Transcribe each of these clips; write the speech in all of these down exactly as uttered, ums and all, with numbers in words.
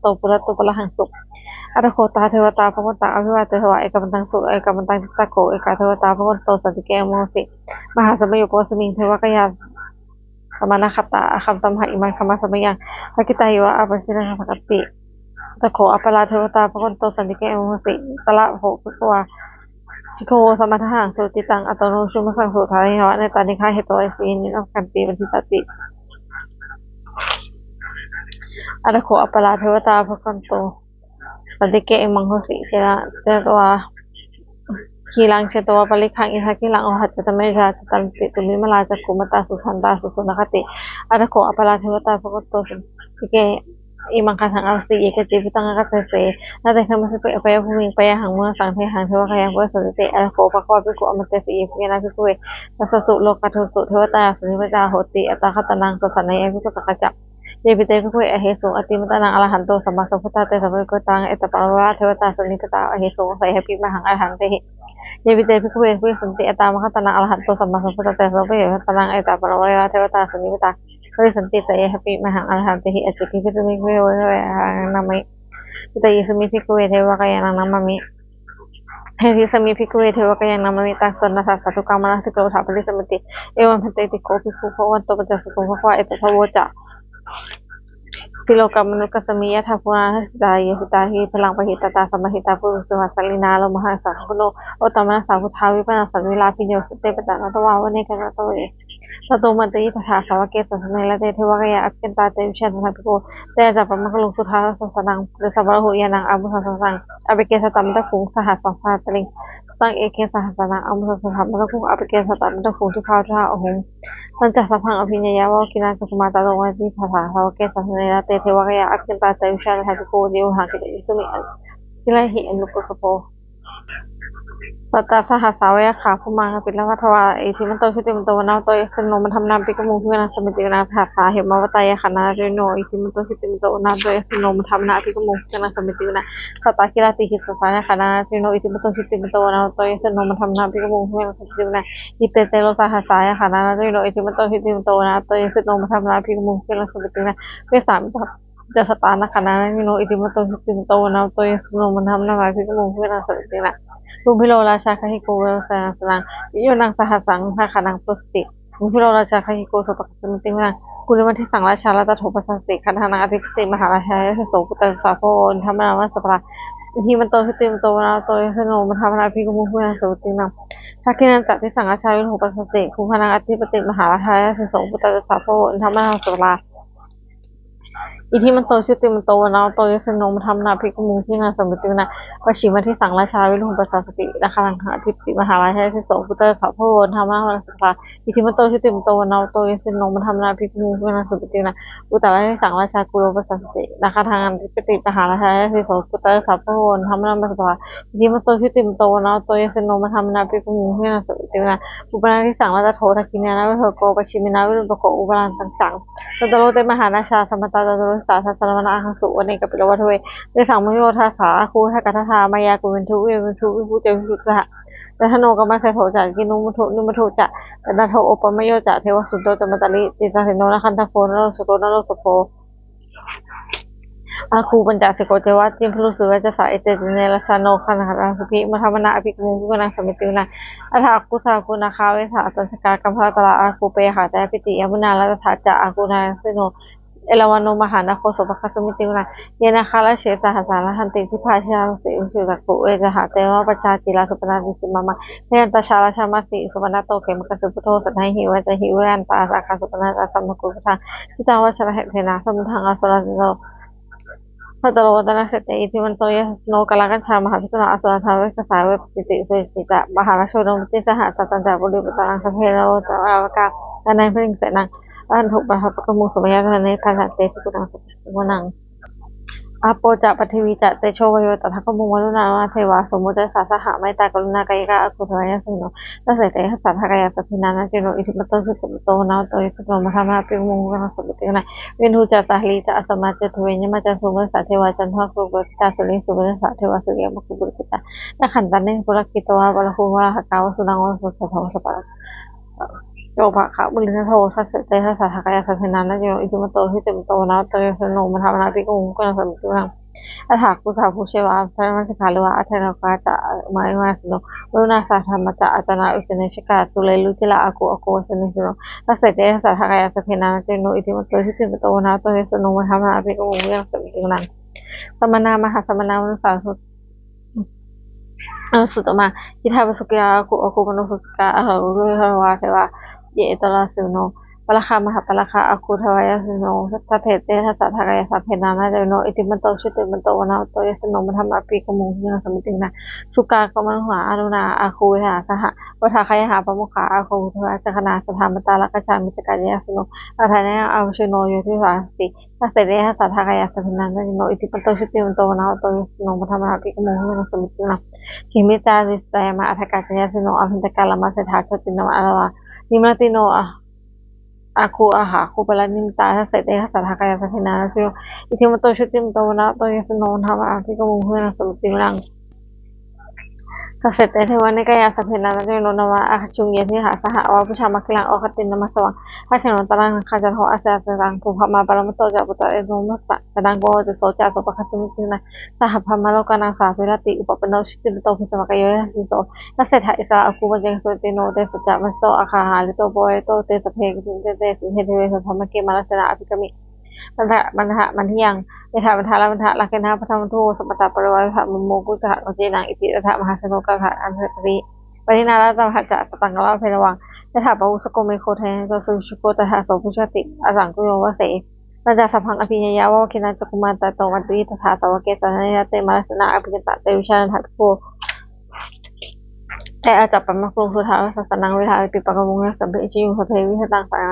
bhagavato purato pālahaṃsu. Atha kho tā devatā bhagavantaṃ abhivādetvā ekamantaṃ su ekamantaṃ. Tatra kho ekā devatā bhagavato santike āmantesi. Mahāsamayo pavanasmiṃ devakāyā samāgatatā āgatamha imaṃ dhammasamayaṃ dakkhitāyeva appaṭinadiṭṭhāti. Tatra kho aparā devatā bhagavato santike āmantesi. Tatra kho bhagavā bhikkhavo samādahaṃsu cittaṃ attano ujukamakaṃsu dānaṃ nānattavaṇṇaṃ ettāni gahetvā āyasmanto bhikkhave bhaññamānesi paṭipaṭitāti. Atha kho aparā devatā bhagavato santike āmantesi. Khīlaṃ chetvā palighaṃ indakhīlaṃ ohaccamanejā cātā raṭṭhe tumbimalā cakkhumantā sudantā susunāgāti. Atha kho aparā devatā bhagavato santike āmantesi. Ye keci buddhaṃ āgatāyuse na te gamasmiṃ pāpūjayuṃ bhikkhave pāyāhaṃ munivaravacanaṃ devaṃ kāyaṃ pavesuṃ iti. Atha kho bhagavā bhikkhū āmantesi. Yebhuyyena bhikkhave dasasu lokadhātūsu devatā sannipatitā honti tathāgataṃ dassanāya bhikkhusaṅghañca. Yepi te bhikkhave ahesuṃ atimatā arahanto sammāsambuddhā tesampāturattanaṃ etaparamāyeva devatā sannipatitā ahesuṃ seyyathīdaṃ mahākāruṇikamahāsaṅghañceti. Yepi te bhikkhave bhavissanti atimatā arahanto sammāsambuddhā tesampāturattanaṃ etaparamāyeva devatā sannipatitā bhavissanti seyyathīdaṃ mahākāruṇikamahāsaṅghañceti. Atha kho bhagavā bhikkhū āmantesi. Ācikkhissāmi bhikkhave devakāyānaṃ nāmāni. Desissāmi bhikkhave devakāyānaṃ nāmāni. Taṃ suṇātha sādhukaṃ manasikarotha bhāsissāmīti. Evaṃ bhanteti kho bhikkhū bhagavato paccassosuṃ. Bhagavā etadavoca. Silokamanukassāmi yattha bhummā tadassitā. Ye sitā girigabbharaṃ pahitattā samāhitā. Puthū sīhāva sallīnā lomahaṃsābhisambhuno. Odātamanasā suddhā vippasannamanāvilā. Bhiyyo cante paccekagāthavo bhikkhave tato āmantayi satthā sāvake sāsane rate. Devakāyā abhikkantā te vijānātha bhikkhavo. Te ca ātappamakaruṃ sutvā buddhassa sāsanaṃ. Pubbe ca bāhuṃ ñāṇaṃ āgū saha sataṃ. Abhikkhate satamaddakkhuṃ saha sāvakā sārathī. taṃ eke sahassānaṃ amūsaṃ sadāmatthaṃ, appeke satamaddakkhuṃ, dukkhamā varattā ahuṃ. Tañca sabbaṃ abhiññāya, vavakkhitvāna cakkhumā, tato āmantayi satthā, sāvake sāsane rate. Devakāyā abhikkantā, te vijānātha bhikkhavo, ye vohaṃ kittayissāmi, girāhi anupubbaso. Sattasahassā va yakkhā, bhummā kāpilavatthavā, iddhimanto jutimanto, vaṇṇavanto yasassino, modamānā abhikkāmuṃ, bhikkhūnaṃ samitiṃ vanaṃ. Sahassā hemavatā, yakkhā nānattavaṇṇino, iddhimanto jutimanto, vaṇṇavanto yasassino, modamānā abhikkāmuṃ, bhikkhūnaṃ samitiṃ vanaṃ. Sātāgirā tīṇhī satasahasā, nānattavaṇṇino, iddhimanto jutimanto, vaṇṇavanto yasassino, modamānā abhikkāmuṃ, bhikkhūnaṃ samitiṃ vanaṃ. Iccete soḷasasahassā, yakkhā nānattavaṇṇino, iddhimanto jutimanto, vaṇṇavanto yasassino, modamānā abhikkāmuṃ, bhikkhūnaṃ samitiṃ vanaṃ. Vessāmittā pañcasatā, nāgā nānattavaṇṇino, iddhimanto jutimanto, vaṇṇavanto yasassino, modamānā abhikkāmuṃ, bhikkhūnaṃ samitiṃ vanaṃ. Kumbhīro rājagahiko, vero sanaṅsanaṃ, yojanasahassaṃ gayhābhisambhuno. Kumbhīro rājagahiko, sopāga samitiṃ vanaṃ. Purimaṃ disaṃ rājā, dhataraṭṭho pasāsati, gandhabbānaṃ ādhipati, mahārājā yasassi so. Puttāpi tassa bahavo, indanāmā mahabbalā, iddhimanto jutimanto, vaṇṇavanto yasassino, modamānā abhikkāmuṃ, bhikkhūnaṃ samitiṃ vanaṃ. Dakkhiṇañca disaṃ rājā, virūḷho pasāsati, kumbhaṇḍānaṃ ādhipati, mahārājā yasassi so. Puttāpi tassa bahavo, indanāmā mahabbalā, iddhimanto jutimanto, vaṇṇavanto yasassino, modamānā abhikkāmuṃ, bhikkhūnaṃ samitiṃ vanaṃ. Pacchimaṃ disaṃ rājā, virūḷho pasāsati, nāgānaṃ ādhipati, mahārājā yasassi so. Puttāpi tassa bahavo, indanāmā mahabbalā, iddhimanto jutimanto, vaṇṇavanto yasassino, modamānā abhikkāmuṃ, bhikkhūnaṃ samitiṃ vanaṃ. Uttaraṃ disaṃ rājā, kuvero pasāsati, nāgānaṃ ādhipati, mahārājā yasassi so. Puttāpi tassa bahavo, indanāmā mahabbalā, iddhimanto jutimanto, vaṇṇavanto yasassino, modamānā abhikkāmuṃ, bhikkhūnaṃ samitiṃ vanaṃ. Pubbaṃ disaṃ rājā, dhataraṭṭho, dakkhiṇena virūḷhako, uttaraṃ disaṃ varuṇṇo, asaṃsāya ca thaddamukho. Tatrāhu te mahārājā, samantā caturo disā, daddallamānā aṭṭhaṃsu vane kāpilavatthave. Tesaṃ māyā dāsā āgū vaggā saṭhā, māyā kuṭeṇḍu veṭeṇḍu viṭū ca viṭuṭo saha. Candano kāmaseṭṭho ca kinnughaṇḍu nighaṇḍu ca, panādo opamañño ca devasūto ca mātali. Cittaseno ca gandhabbo naḷo janesabho, āgū pañcasikho ceva kinnughaṇḍu suriyavacchasā. Ete caññe rājāno gandhabbā āgū samitiṃ vanaṃ. Modamānā abhikkāmuṃ, bhikkhūnaṃ samitiṃ vanaṃ. Athāgū sahabhū nāgā vesālā tacchakā, kambalassatarā āgū pāyāgā ca vepattī. Yāmunā dhataraṭṭhā ca āgū nāgā sahassino, erāvaṇo mahānāgo sopāga samitiṃ vanaṃ. Ye nāgarāje sahasā nandinā, dibbā dijā tusitā vimaṇṇo. Te ca gandhabbā naḷo janesabho, veṇhā te mahāpajjā, indarā sopāga samitiṃ vanaṃ. Jayanto ca rājamahesī ā, sopāga khemamakāsi buddho. Saṇhāhi vācāhi vinayanto saha, katvāna kaṭṭhamudaraṃ samettā, bhikkhūnaṃ samitiṃ vanaṃ. Jitā vajirahatthena, samuddaṃ asurā sitā, bhātaro vāsavassete. Iddhimanto yasassino, kālakañjā mahābhismā, asurā dānaveghasā, vepacitti sucitti ca, pahārādo namucī saha. Satañca baliputtānaṃ, sabbe rājābhismā āgū, taṇhaṅkarāmattā baliṃ senaṃ, asayaṃ vāsavassete, bhikkhūnaṃ samitiṃ vanaṃ. Āpo ca paṭhavī ca tejo vāyo tadāgamuṃ, varuṇā vāruṇā devā, somo ca yasasā saha. Mettākaruṇākāyikā āgū devā yasassino, dasete dasadhā kāyā, sabbe nānattavaṇṇino, iddhimanto jutimanto, vaṇṇavanto yasassino, modamānā abhikkāmuṃ, bhikkhūnaṃ samitiṃ vanaṃ. Veṇḍū ca sahalī ca asamā ca duve yamā, candassūpanisā devā, candassūpanisā devā suriyamāgū purakkhitvā, nakkhattāni purakkhitvā, pavutthajātimakkhīlamakkhīlamakā, vasūnaṃ vāsavo saha, sopāga purindado. Dasete dasadhā kāyā, sabbe nānattavaṇṇino, iddhimanto jutimanto, vaṇṇavanto yasassino, modamānā abhikkāmuṃ, bhikkhūnaṃ samitiṃ vanaṃ. Athāgū sahabhū ceva, sāvakā mahāsaṅghā devā, athāgū ca mahāvīrā yasassino, varuṇā sahadhammā ca, acandā vāsavanesī ca, dūre rucirā āgū āgū vāsavanesino. Dasete dasadhā kāyā, sabbe nānattavaṇṇino, iddhimanto jutimanto, vaṇṇavanto yasassino, modamānā abhikkāmuṃ, bhikkhūnaṃ samitiṃ vanaṃ. Samānā mahāsamānā mānusā nānattavaṇṇino, khiḍḍāpadūsikā āgū āgū manopadūsikā, athāgū dussitā devā, ye ca tūla yasassino, pāragā mahāpāragā āgū devā yasassino. Dasete dasadhā kāyā, sabbe nānattavaṇṇino, iddhimanto jutimanto, vaṇṇavanto yasassino, modamānā abhikkāmuṃ, bhikkhūnaṃ samitiṃ vanaṃ. Sukkā karumhā aruṇā āgū vehāsayā saha, odātagayhā pāmokkhā āgū devā candamā, sadāmattā rakkhañca miccakā ca yasassino, ādayantaṃ ābhavasino yo disā sotthi. Dasete dasadhā kāyā, sabbe nānattavaṇṇino, iddhimanto jutimanto, vaṇṇavanto yasassino, modamānā abhikkāmuṃ, bhikkhūnaṃ samitiṃ vanaṃ. Khemiyā ca tusitā yāmā, kaṭṭhakā ca yasassino, ābhayantadā lāmaseṭṭhā, jotināmā ca āgū āgū paranimmitā. Dasete dasadhā kāyā, sabbe nānattavaṇṇino, iddhimanto jutimanto, vaṇṇavanto yasassino, modamānā abhikkāmuṃ, bhikkhūnaṃ samitiṃ vanaṃ. Dasete devanikāyā, sabbe nānattavaṇṇino, nāmanvayena āgañchuṃ ye disā saha, avāpucchā mārgehi akoṭhānaṃ asavaṃ. Dakkhiṇottaraṃ disaṃ candro asi astanagataṃ, candamā paramito ca, pavutthajātimakkhīlamakkhīlamakā, candamāgū añjasotthāya, sopāga samitiṃ vanaṃ. Saha brahmalokānaṃ mahāvirattā, upapanno jutimanto, bhismākāyo yasassi so. Dasettha issarā āgū paccekagāthā sucinnā, tesañca majjhato āgā hārito parivārito. Te sabbe abhikkante sinde deve sabrahmake, mārasenā abhikkāmi, mantā manthanaṃ abhiññāya. Mettāmaṅgalagāthā maṇḍanāmaṇḍanaraññanā, bandhamatthu saha katvāna, bhikkhūnaṃ samādaye ca āgatānaṃ. Iti tattha mahāseno gāthāya abhāsi. Pāṇinā talamāhacca saraṃ katvāna bheravaṃ, yathā pāvussako megho thanayanto savijjuko, tadā so paccudāvatti asaṅkuddho bhavishyati. Tañca sabbaṃ abhiññāya vavakkhitvāna cakkhumā, tato āmantayi satthā sāvake sāsane rate. Mārasenā abhikkantā te vijānātha bhikkhavo, แต่อาจัปปะมะกรุง สุทัศสะสะนัง วิหารติปะกะวง ยัสสะเมหิ ชะยุง สะเภ วิหะตัง สะอา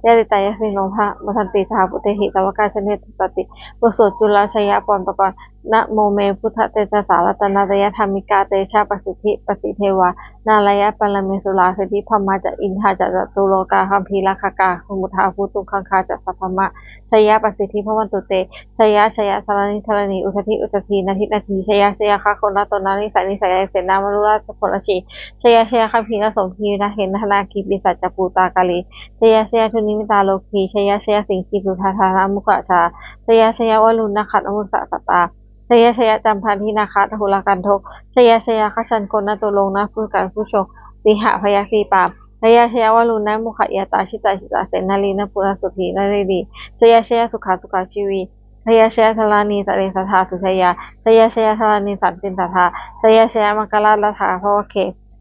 ยะติตายะสิโน ภะ มะทันติ สหะปุเตหิ สาวะกา ชะเน ตุสัตติ บทสวดจุลชัยปอนประกรณ์ นะโมเม พุทธเตจะสา รัตนตรยะธรรมิกา เตชะปะสิทธิ ปะสิเทวา นารายะปะระเมสุรา สิทธิพรหมาจะ อินทาจะ จตุโลกา คัมภีรักขกา สมุทธาภูตุงคังคา จะ สัพพะมะ ชยะปะสิทธิ ภะวันตุเต ชยะชยะ ธรณิธรณี อุทธิอุทธี นัทธินาที ชยะชยะ คะโคนะโตนะ นิสานิสายะ เสนามารุราชโคนะชี ชยะชยะ คัมภีรสมภี นาเขนะนาคี ปิศาจจะปูตากาลี ชยะชยะ ทุนนิมิตาโลคี ชยะชยะ สิงคีสุธาธานามุขะชา ชยะชยะ วรุณนะขันนะมุสะสะตา ชยะชยะ จัมพันธินาคะ ทะหุลากันโท ชยะชยะ คะชันโกนะตุลงนะ พุทธกังพุชง สิหะพยัคฆีปา ชยะชยะ วรุณนะมุขะยาตา ชิตาชิตา เสนาลีนะปุระสุธีนะเรดี ชยะชยะ สุขาสุขาชีวี ชยะชยะ ธรณีตะเรสะทาสุชยา ชยะชยะ ธรณีสันตินสะทา ชยะชยะ มังคลารัฐาภวะเค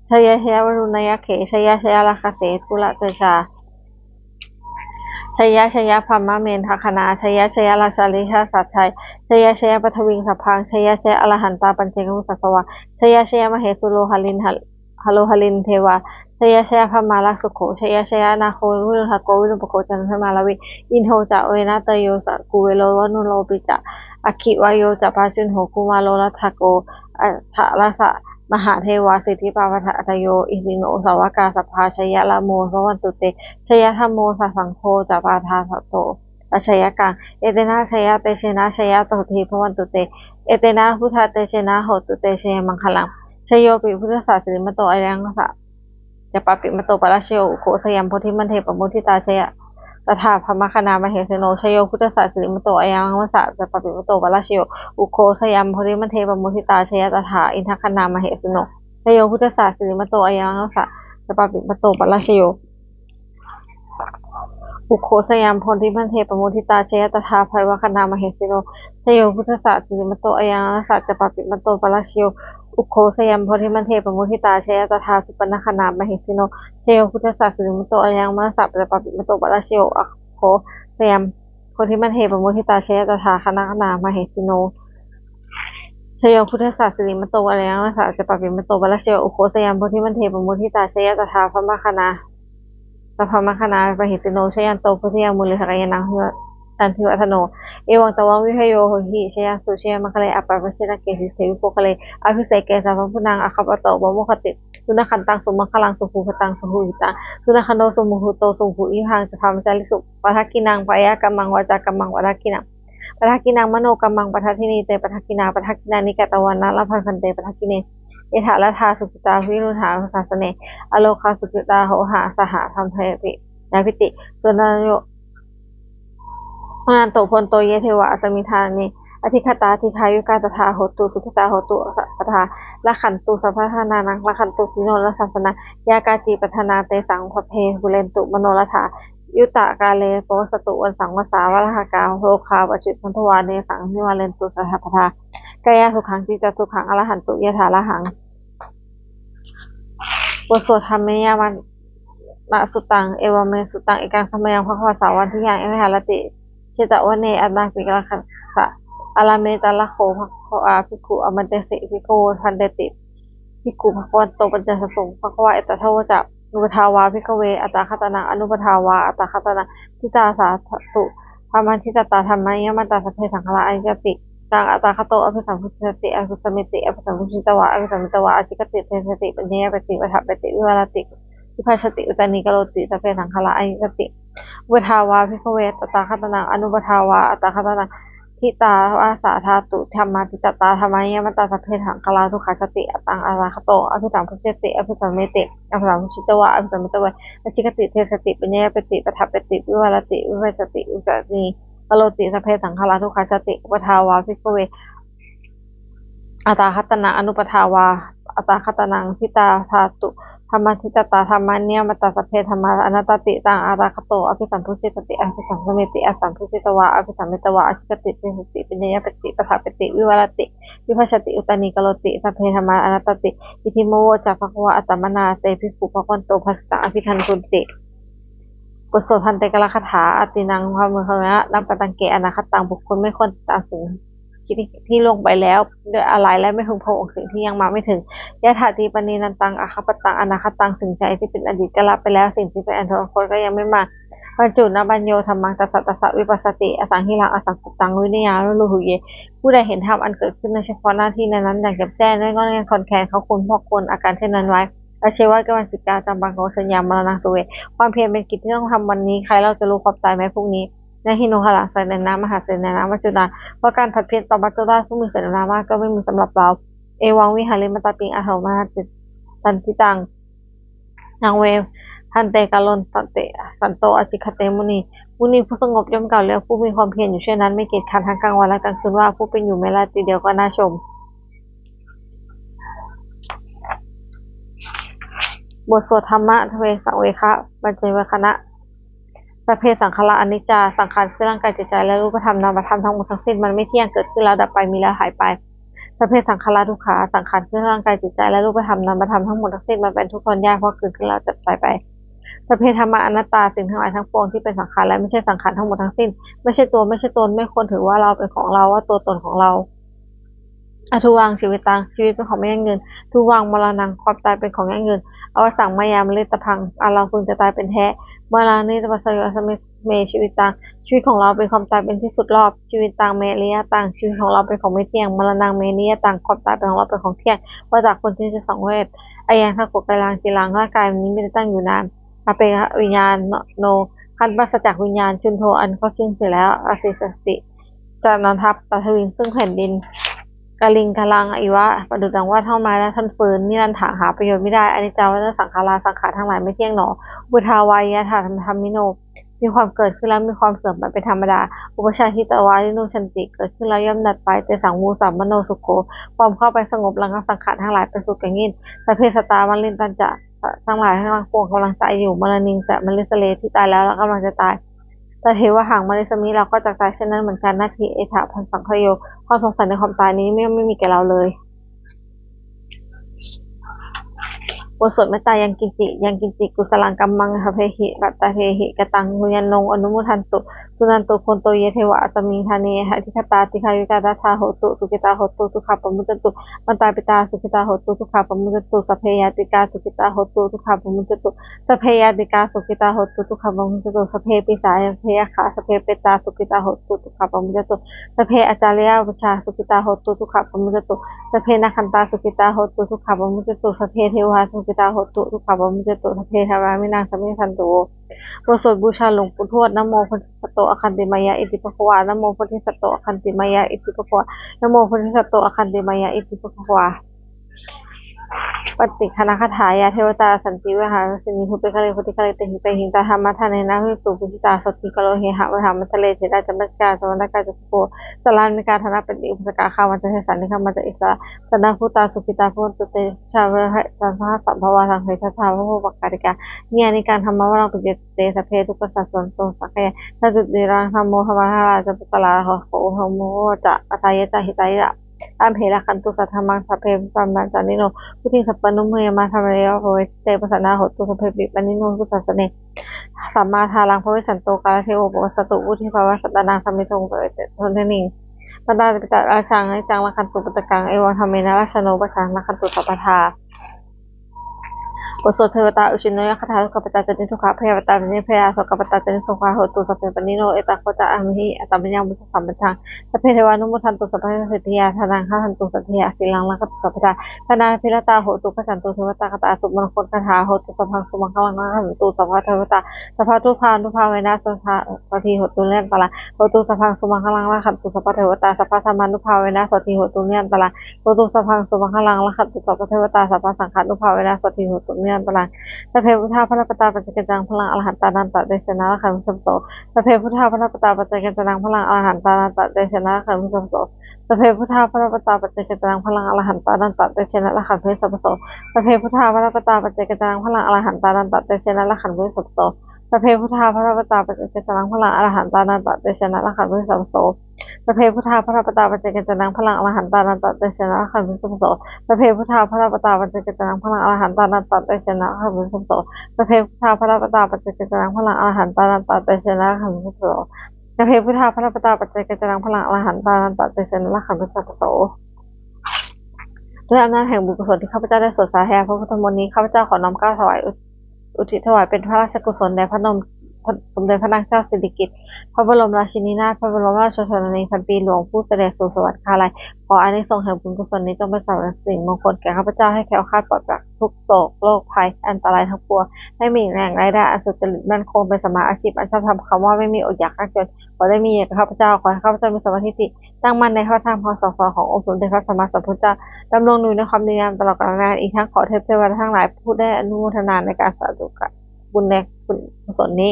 ชยะชยะ วรุณยักเข ชยะชยะ รักขเสกุลเตชา ชยะชยะ พรหมเมนทคณา ชยะชยะ ราชาลิชาสัตชัย ชยะชยะ ปัทวิงสัพพัง ชยะชยะ อรหันตาปัญเจกมุสัสวา ชยะชยะ มเหสุโรหรินหะ หะโลหรินเทวา ชยะชยะ พรหมารักสุโข ชยะชยะ นาโควิรุณหโก วิรูปโข จันทมาลวิ อินโทจะ เวนะเตโยจะ กุเวโรวะรุโณปิจะ อัคคิวาโยจะ ปาจุนโห กุมาโรรัตถโก อัฏฐรสะ มหาเทวา สิทธิปาวัฏฐะตโย อิสิโน สาวกาสัพพา ชยะละโม ภะวันตุเต ชยะธัมโม สะสังโฆ จะ ปาทาสะโต อาชญากัง เอเตนะชยะเตเชนะชยะโสตถีภวันตุเต เอเตนะพุทธเตเชนะโหตุเตชยมังคลัง ชโยปิพุทธัสสะสิริมโตอะยังสะ จะปะปิมโตปะราชโย อุโคสะยังโพธิมันเทปะมุทิตาชยะตถาพรหมคณามเหสิโน ชโยพุทธัสสะสิริมโตอะยังสะ จะปะปิมโตปะราชโย อุโคสะยังโพธิมันเทปะมุทิตาชยะตถาอินทคณามเหสิโน ชโยพุทธัสสะสิริมโตอะยังสะ จะปะปิมโตปะราชโย อุโคสะยังโพธิมันเทปะมุทิตาชยะตถาพรหมคณามเหสิโน ชโยพุทธัสสะสิริมโตอะยังสะ จะปะปิมโตปะราชโย อุโคสะยังโพธิมันเทปะมุทิตาชยะตถาสุปะนคณามเหสิโน ชโยพุทธัสสะสิริมโตอะยังสะ จะปะปิมโตปะราชโย อุโคสะยังโพธิมันเทปะมุทิตาชยะตถาคณคณามเหสิโน ชโยพุทธัสสะสิริมโตอะยังสะ จะปะปิมโตปะราชโย อุโคสะยังโพธิมันเทปะมุทิตาชยะตถาพรหมคณา พรหมคณามเหสิโน ชยันโตโพธิยังมูเล สักกายานัง ตันทิวัฒโน เอวังตวังวิภโย โหติ ชยัสสุ ชยมังคเล อัปปะปัจจเทกะ สีเสวิโภคาริ อะภิเสกะ สัพพะปุณณัง อะคัปปะโต ปะโมคขัตติ สุนักขันตัง สุมังคลัง สุภูพะตัง สุหุหิตัง สุนักขันโท สุมุหูโต สุหุหิทัง จะพามัจจาริสุ ปะทักขิณัง กายะกัมมัง วาจากัมมัง ปะทักขิณัง ปะทักขิณัง มโนกัมมัง ปะทักขิเณ เต ปะทักขิณา ปะทักขิณานิ กะตะวานะ ละพันเต ปะทักขิเณ เย ถะ รัตถา สุกิตตา วิรุฬหา สาสะเน อโรคา สุขิตตา โห หา สหะ ธัมเมปิ ยาภิติ สุนันโย สุนันโต โพนโต เย เทวา อัสมิทาเน อธิคตา ทีฆายุกา ตถา โหนตุ สุขิตา โหนตุ สัพพะทา รักขันตุ สัพพะทานานัง รักขันตุ สิโน นะ สาสะนะ ยา กาจี ปัฏฐานา เตสัง สัพเพ ปูเรนตุ มโนรัฐา ยุตะกาเล ปะวัสสะตุ วันสัง วัสสา วาระหะกา โรคา ปะจจุบันนภวา เตสัง นิวาเรนตุ สัพพะทา กายะสุขัง จิตตะสุขัง อะระหันตุ ยะถา อะระหัง บทสวดธัมมยามะสุตตัง เอวัมเมสุตตัง เอกัง สะมะยัง ภะคะวา สาวัตถิยัง วิหารติ เชตะวะเน อะตาปิ รักขะสะ อะระเมตะระโข ภะคะวา ภิกขุ อามันเตสิ ภิกขโว ภันเตติ ภิกขุ ภะคะวันโต ปัญจสสะสุง ภะคะวา เอตะทะโวจะ อุปะทา วา ภิกขเว อัตถะคะตะนัง อนุปะทา วา อัตถะคะตะนัง ทิตาสาตุ ธัมมาทิตตา ธัมมายะมะตา สัพเพ สังขารา อนิจจาติ ตัง อัตถะคะโต อะภิสัมพุชฌะติ อะภิสัมเมติ อะภิสัมพุชฌิตวา อะภิสัมเมตวา อะจิกขติ เตสะติ ปัญญะยะปะติ ปะถะเปติ วิวะระติ วิภัชชะติ อุตตะนีกะโรติ สัพเพ สังขารา อนิจจาติ อุปะทา วา ภิกขเว อัตถะคะตะนัง อนุปะทา วา อัตถะคะตะนัง ทิตา วา สา ธัตถุ ธัมมาทิตตา ธัมมายะมะตา สัพเพ สังขารา ทุกขาสะติ ตัง อัตถะคะโต อะภิสัมพุชฌะติ อะภิสัมเมติ อะภิสัมพุชฌิตวา อะภิสัมเมตวา อะจิกขติ เตสะติ ปัญญะยะปะติ ปะถะเปติ วิวะระติ วิภัชชะติ อุตตะนีกะโรติ สัพเพ สังขารา ทุกขาสะติ อุปะทา วา ภิกขเว อัตถะคะตะนัง อนุปะทา วา อัตถะคะตะนัง ทิตา ธัตถุ ธัมมาทิตตา ธัมมายะมะตา สัพเพ ธัมมา อนัตตาติ ตัง อัตถะคะโต อะภิสัมพุชฌะติ อะภิสัมเมติ อะภิสัมพุชฌิตวา อะภิสัมเมตวา อะจิกขติ เตสะติ ปัญญะยะปะติ ปะถะเปติ วิวะระติ วิภัชชะติ อุตตะนีกะโรติ สัพเพ ธัมมา อนัตตาติ อิติ โม โวจะ ภะคะวา อัตตะมะนา เต ภิกขุ ภะคะวันโต ภะคะตัง อะภิสันตุนติ บทสวดภันเตกะละคาถา อะตินัง วา เม ขะเวนะ นะปะตังเก อะนาคะตัง บุคคลไม่ควรติดตามสิ่ง ที่ล่วงไปแล้วด้วยอาลัยและไม่พึงพะวงสิ่งที่ยังมาไม่ถึง Yathātīpaṃ nānantaṃ, aggappattāṃ anāgataṃ. สิ่งใดที่เป็นอดีตก็ละไปแล้ว สิ่งที่เป็นอนาคตก็ยังไม่มา Paccunnapañño dhammaṃ tassa tassa vipassati, asaṃhīraṃ asaṅkuppaṃ vinayaṃ vimucciye. ผู้ใดเห็นธรรมอันเกิดขึ้นในเฉพาะหน้าที่นั้นๆอย่างแจ่มแจ้ง ไม่ง่อนแง่นคลอนแคลน เขาควรพอกพูนอาการเช่นนั้นไว้ Ajjeva kāmaṃ cittaṃ, kammaṃ karotha yaṃ maraṇaṃ suve. ความเพียรเป็นกิจที่ต้องทำวันนี้ ใครเล่าจะรู้ความตายแม้พรุ่งนี้ Na hi no haraṃ saṇhānaṃ, mahāsenena maccunā. เพราะการผัดเพี้ยนต่อมัจจุราชผู้มีเสนามากก็ไม่มีสำหรับเรา Evaṃ vihāriṃ ātāpiṃ, aṭṭhaṃ pasaññāsiṃ taṃ cittaṃ. Yaṃ me bhaddekaraṃ santo ācikkhate muni. มุนีผู้สงบย่อมกล่าวเรียกผู้มีความเพียรอยู่เช่นนั้น ไม่เกียจคร้านทั้งกลางวันและกลางคืนว่า ผู้เป็นอยู่แม้ราตรีเดียวก็น่าชม บทสวด Dhammappavesa vegha pañcavaggana. Sabbe saṅkhārā aniccā. สังขารคือร่างกายจิตใจและรูปธรรมนามธรรมทั้งหมดทั้งสิ้น มันไม่เที่ยง เกิดขึ้นแล้วดับไป มีแล้วหายไป Sabbe saṅkhārā dukkhā. สังขารคือร่างกายจิตใจและรูปธรรมนามธรรมทั้งหมดทั้งสิ้น มันเป็นทุกข์ทนยาก เพราะเกิดขึ้นแล้วจะตายไป Sabbe dhammā anattā. สิ่งทั้งหลายทั้งปวงที่เป็นสังขารและไม่ใช่สังขารทั้งหมดทั้งสิ้น ไม่ใช่ตัว ไม่ใช่ตน ไม่ควรถือว่าเราเป็นของเรา ว่าตัวตนของเรา Adhuvaṃ jīvitaṃ. ชีวิตเป็นของไม่ยั่งยืน Dhuvaṃ maraṇaṃ. ความตายเป็นของยั่งยืน Avassaṃ mayā maritabbaṃ. อันเราพึงจะตายเป็นแท้ Maraṇe paccayo anantaṃ me jīvitaṃ. ชีวิตของเราเป็นความตายเป็นที่สุดรอบ Jīvitaṃ me ariyataṃ. ชีวิตของเราเป็นของไม่เที่ยง Maraṇaṃ me niyataṃ. ความตายเป็นของเราเป็นของเที่ยง ว่าจากคนที่จะสังเวช Ayaṃ deho kalaṃ ciraṃ. ร่างกายนี้ไม่ได้ตั้งอยู่นาน Apetaviññāṇoครั้นปราศจากวิญญาณ Chuḍḍho อันทอดทิ้งเสียแล้ว Adhisessati จะนอนทับ Paṭhaviṃ ซึ่งแผ่นดิน Kaliṅgaraṃ iva ประดุจดังว่าท่อนไม้และท่อนฟืน Niratthaṃ หาประโยชน์ไม่ได้ Aniccā vata saṅkhārā. สังขารทั้งหลายไม่เที่ยงหนอ Uppādā vā yathāhatthaṃ, มีความเกิดขึ้นแล้วมีความเสื่อมไปเป็นธรรมดา Uppajjitvā nirujjhanti. เกิดขึ้นแล้วย่อมดับไป Tesaṃ vūpasamo sukho. ความเข้าไปสงบระงับสังขารทั้งหลายเป็นสุขอย่างยิ่ง Sabbe sattā maranti ca. ทั้งหลายทั้งปวงกำลังตายอยู่ Maraṇe ca marissare. ที่ตายแล้วและกำลังจะตาย Tathevāhaṃ marissāmi. เราก็จักตายเช่นนั้นเหมือนกัน Natthi ettha samsayo. ความสงสัยในความตายนี้ไม่ ไม่มีแก่เราเลย บทสวดเมตตา Yaṃ kiñci yaṃ kiñci kusalaṃ kammaṃ sabbehi katāyehi kataṃ puññaṃ no anumodantu. Suṇantu bhonto ye devā asmiṃ ṭhāne adhigatā dīghāyukā tathā hontu sukhitā hontu dukkhā pamuccantu. Mātā pitā sukhitā hontu dukkhā pamuccantu. Sabbe ñātikā sukhitā hontu dukkhā pamuccantu. Sabbe ñātikā sukhitā hontu dukkhā pamuccantu. Sabbe pisācā sabbe yakkhā sabbe petā sukhitā hontu dukkhā pamuccantu. Sabbe ācariyupajjhāyā sukhitā hontu dukkhā pamuccantu. Sabbe nakkhattā sukhitā hontu dukkhā pamuccantu. Sabbe devā sukhitā hontu dukkhā pamuccantu. Sabbe sampattīnaṃ samijjhantu. บทสวดบูชาหลวงปู่ทวด Namo bodhisatto āgantimāya iti bhagavā. Namo bodhisatto āgantimāya iti bhagavā. Namo bodhisatto āgantimāya iti bhagavā. Pattidānagāthā. Yā devatā santi vihāravāsinī thūpe ghare bodhighare tahiṃ tahiṃ, tā dhammadānena bhavantu pūjitā, sotthiṃ karontedha vihāramaṇḍale. Kheṭṭā ca bhummā sakā ca topakā ca gambhīrakkhū, sārāmikā dānapatī upāsakā, gāmā ca desā nigamā ca issarā, sappāṇabhūtā sukhitā bhavantu te. Te caññā saha sabbā saṅghātā pāpūpakāsikā, niyyānikaṃ dhammavaraṃ paṭicca te, sabbe dukkhassa muccantu sabbaṃ bhayā. Santi te pāṇino dhammo dhammaddharā ca puggalā, athāgū saṅgho dhammo ca atthāya ca hitāya ca. Sabbe rakkhantu saddhammaṃ, sabbe buddhasāsaniṃ, buddhaṃ sapaṇino bhāvanāya yaṃ, dhamme bhāvanāya yaṃ, te pasannā hontu, sabbepi pāṇino buddhasāsane. Sammādhāraṃ pavecchanto, kālā devo pavassatu, vuḍḍhibhāvāya sattānaṃ, dhamme sotthiṃ abbhipūjayuṃ. Mātā pitā ca atrajaṃ, niccaṃ rakkhantu puttakaṃ, evaṃ dhammena rājāno, pajaṃ rakkhantu sabbadā. บทสวดเทวตาอุจจินนยคาถา Dukkhappattā ca niddukkhā, bhayappattā ca nibbhayā, sokappattā ca nissokā, hontu sabbepi pāṇino. Ettāvatā ca amhehi, sambhataṃ puññasampadaṃ, sabbe devānumodantu sabbasampattisiddhiyā. Dānaṃ dadantu saddhāya, sīlaṃ rakkhantu sabbadā, bhāvanābhiratā hontu, gacchantu devatāgatā. Sumangalagāthā. Hotu sabbaṃ sumaṅgalaṃ, rakkhantu sabbadevatā, sabbadukkhānubhāvena sadā sotthī hontu nirantaraṃ. Hotu sabbaṃ sumaṅgalaṃ, rakkhantu sabbadevatā, sabbadhammānubhāvena sotthī hontu nirantaraṃ. Hotu sabbaṃ sumaṅgalaṃ, rakkhantu sabbadevatā, sabbasaṅghānubhāvena sotthī hontu nirantaraṃ. Sabbe buddhā balappattā, paccekānañca yaṃ balaṃ, arahantānañca tejena, rakkhaṃ bandhāmi sabbaso. Sabbe buddhā balappattā, paccekānañca yaṃ balaṃ, arahantānañca tejena, rakkhaṃ bandhāmi sabbaso. Sabbe buddhā balappattā, paccekānañca yaṃ balaṃ, arahantānañca tejena, rakkhaṃ bandhāmi sabbaso. Sabbe buddhā balappattā, paccekānañca yaṃ balaṃ, arahantānañca tejena, rakkhaṃ bandhāmi sabbaso. Sabbe buddhā balappattā, paccekānañca yaṃ balaṃ, arahantānañca tejena, rakkhaṃ bandhāmi sabbaso. Sabbe buddhā balappattā, paccekānañca yaṃ balaṃ, arahantānañca tejena, rakkhaṃ bandhāmi sabbaso. Sabbe buddhā balappattā, paccekānañca yaṃ balaṃ, arahantānañca tejena, rakkhaṃ bandhāmi sabbaso. Sabbe buddhā balappattā, paccekānañca yaṃ balaṃ, arahantānañca tejena, rakkhaṃ bandhāmi sabbaso. Sabbe buddhā balappattā paccekānañca yaṃ balaṃ arahantānañca tejena rakkhaṃ bandhāmi sabbaso. ด้วยอำนาจแห่งบุญกุศลที่ข้าพเจ้าได้สวดสาธยายพระพุทธมนต์นี้ ข้าพเจ้าขอน้อมเกล้าถวายอุทิศถวายเป็นพระราชกุศลแด่พระนมพระสมเด็จพระนางเจ้าสิริกิติ์ พระบรมราชินีนาถ พระบรมราชชนนีพันปีหลวงผู้เสด็จสู่สวรรคาลัย ขออานิสงส์แห่งบุญกุศลนี้จงเป็นสำหรับสิ่งมงคลแก่ข้าพเจ้า ให้แคล้วคลาดปลอดจากทุกข์โศกโรคภัยอันตรายทั้งปวง ให้มีแหล่งรายได้อันสุจริตมั่นคง เป็นสัมมาอาชีพอันชอบธรรม คำว่าไม่มีอดอยากยากจน ขอได้มีแก่ข้าพเจ้า ขอให้ข้าพเจ้ามีสัมมาทิฏฐิตั้งมั่นในพระธรรมคำสั่งสอนขององค์สมเด็จพระสัมมาสัมพุทธเจ้า ดำรงอยู่ในความดีงามตลอดกาลนาน อีกทั้งขอเทพเทวดาทั้งหลายผู้ได้อนุโมทนาในการสาธุการบุญในกุศลนี้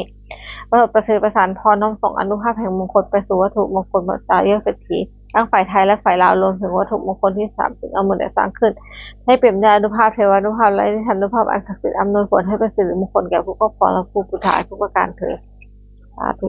ประเสริฐประสานพรน้อมส่งอานุภาพแห่งมงคลไปสู่วัตถุมงคลบรรดาเยเศรษฐี ทั้งฝ่ายไทยและฝ่ายลาว รวมถึงวัตถุมงคลที่สามสิงห์อมรได้สร้างขึ้น ให้เปี่ยมด้วยอานุภาพเทวานุภาพและฤทธานุภาพอันศักดิ์สิทธิ์ อำนวยผลให้เป็นสิริมงคลแก่ผู้ครอบครองและผู้บูชาทุกประการเทอญ สาธุ